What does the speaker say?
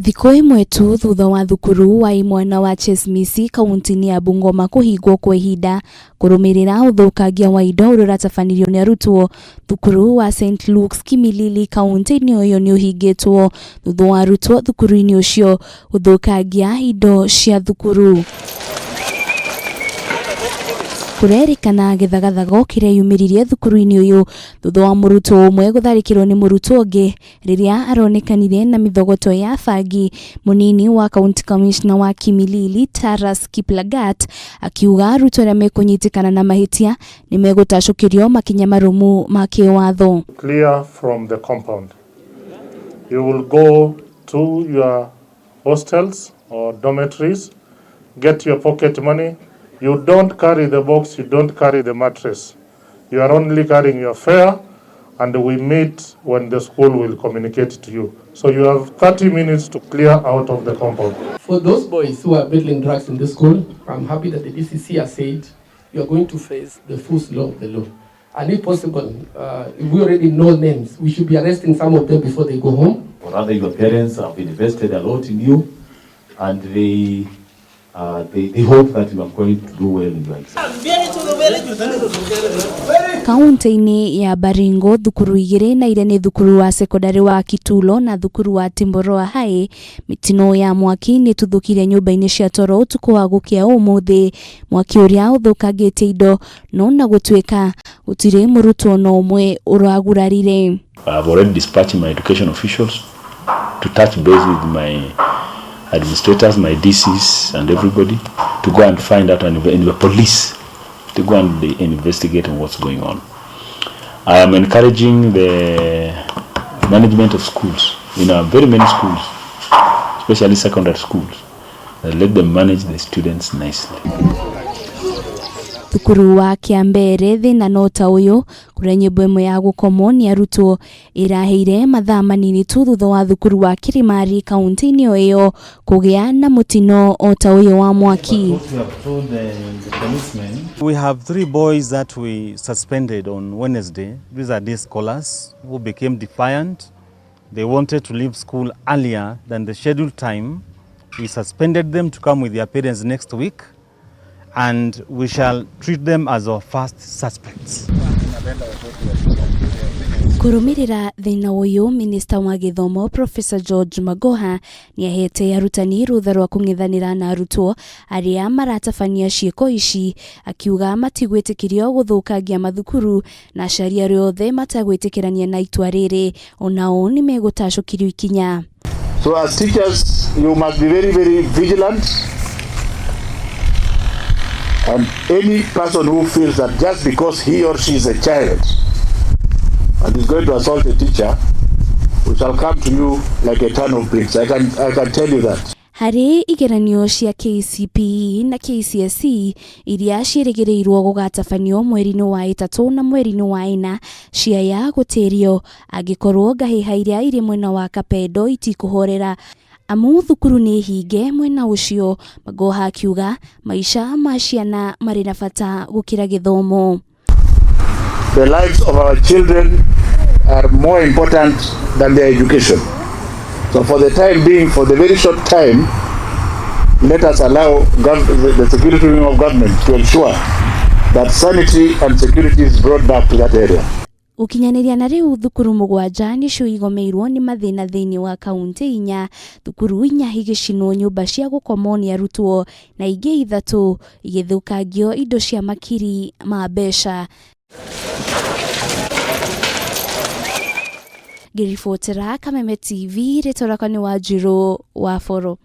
Thikũ ĩmwe tu thutha wa thukuru wa imwana wa Chesmisi kaunti-inĩ ya Bungoma kũhingwo kwa ihinda kũrũmĩrĩra ũthũkangia wa indo ũrĩa ũratabanirio nĩ arutwo, thukuru wa St Luke's Kimilili kaunti-inĩ ĩyo nĩ ũhingĩtwo thutha wa arutwo thukuru-inĩ ũcio gũthũkangia indo cia thukuru. Kũrerĩkana gĩthagathago kĩreyumĩririe thukuru-inĩ ũyũ thutha wa mũrutwo ũmwe gũtharĩkĩrwo nĩ mũrutwo ũngĩ rĩrĩa aronekanire na mĩthogoto ya bangi. Mũnini wa County Commissioner wa Kimilili Taras Kiplagat akiuga arutwo arĩa mekũnyitĩkana na mahĩtia nĩ megũtacũkĩrio makinya marũmu ma kĩwatho. Clear from the compound. You will go to your hostels or dormitories, get your pocket money. You don't carry the box, you don't carry the mattress. You are only carrying your fare, and we meet when the school will communicate to you. So you have 30 minutes to clear out of the compound. For those boys who are peddling drugs in the school, I'm happy that the DCC has said you are going to face the full law of the law. And if possible, if we already know names, we should be arresting some of them before they go home. Or rather, your parents have invested a lot in you, and they hope that you are going to do well in your exam. Kaunti-inĩ ya Baringo thukuru igĩrĩ na iria nĩ thukuru wa sekondari wa Kitulo na thukuru wa Timboroa High mĩtino ya mwaki nĩ ĩtuthũkire nyũmba-inĩ cia toro ũtukũ wa gũkĩa ũmũthĩ. Mwaki ũrĩa ũthũkangĩtie indo no na gũtuĩka gũtirĩ mũrutwo na ũmwe ũragurarire. I have already dispatched my education officials to touch base with my administrators, my DCs and everybody to go and find out, and the police to go and investigate on what's going on. I am encouraging the management of schools, in our very many schools, especially secondary schools, that let them manage the students nicely. Thukuru wa Kĩambere thĩna no ta ũyũ kũrĩa nyũmba ĩmwe ya gũkomwo nĩ arutwo ĩraheire mathaa manini tu thutha wa thukuru wa Kirimari kaunti-inĩ o ĩyo kũgĩa na mũtino o ta ũyũ wa mwaki. We have 3 boys that we suspended on Wednesday. These are day scholars who became defiant. They wanted to leave school earlier than the scheduled time. We suspended them to come with their parents next week, and we shall treat them as our first suspects. Kũrũmĩrĩra thĩna ũyũ, Minista wa Gĩthomo Professor George Magoha nĩahete arutani rũtha rwa kũng'ethanĩra na arutwo arĩa maratabania ciĩko ici, akiuga matigwĩtĩkĩrio gũthũkangia mathukuru na aciari arĩa othe matagwĩtĩkĩrania na itua rĩrĩ onao nĩmegũtacũkĩrio ikinya. So as teachers, you must be very, very vigilant. And any person who feels that just because he or she is a child and is going to assault a teacher, we shall come to you like a ton of bricks. I can tell you that. Harĩ igeranio cia KCPE na KCSE iria ciĩrĩgĩrĩirwo gũgatabanio mweri-inĩ wa ĩtatũ na mweri-inĩ wa ĩna ciaya gũtĩrio angĩkorwo ngahĩha iria irĩ mwena wa Kapedo itikũhorera amu thukuru nĩ hinge mwena ũcio. Magoha akiuga maica ma ciana marĩ na bata gũkĩra gĩthomo. The lives of our children are more important than their education. So for the time being, for the very short time, let us allow the security wing of government to ensure that sanity and security is brought back to that area. Gũkinyanĩria na rĩu thukuru mũgwanja nĩcio igomeirwo nĩ mathĩna thĩinĩ wa kaunti inya, thukuru inya igĩcinwo nyũmba cia gũkomwo nĩ arutwo na ingĩ ithatũ igĩthũkangio indo cia makiri ma mbeca. Ngĩribotera Kameme TV, rĩtwa rĩakwa nĩ Wanjirũ wa Boro.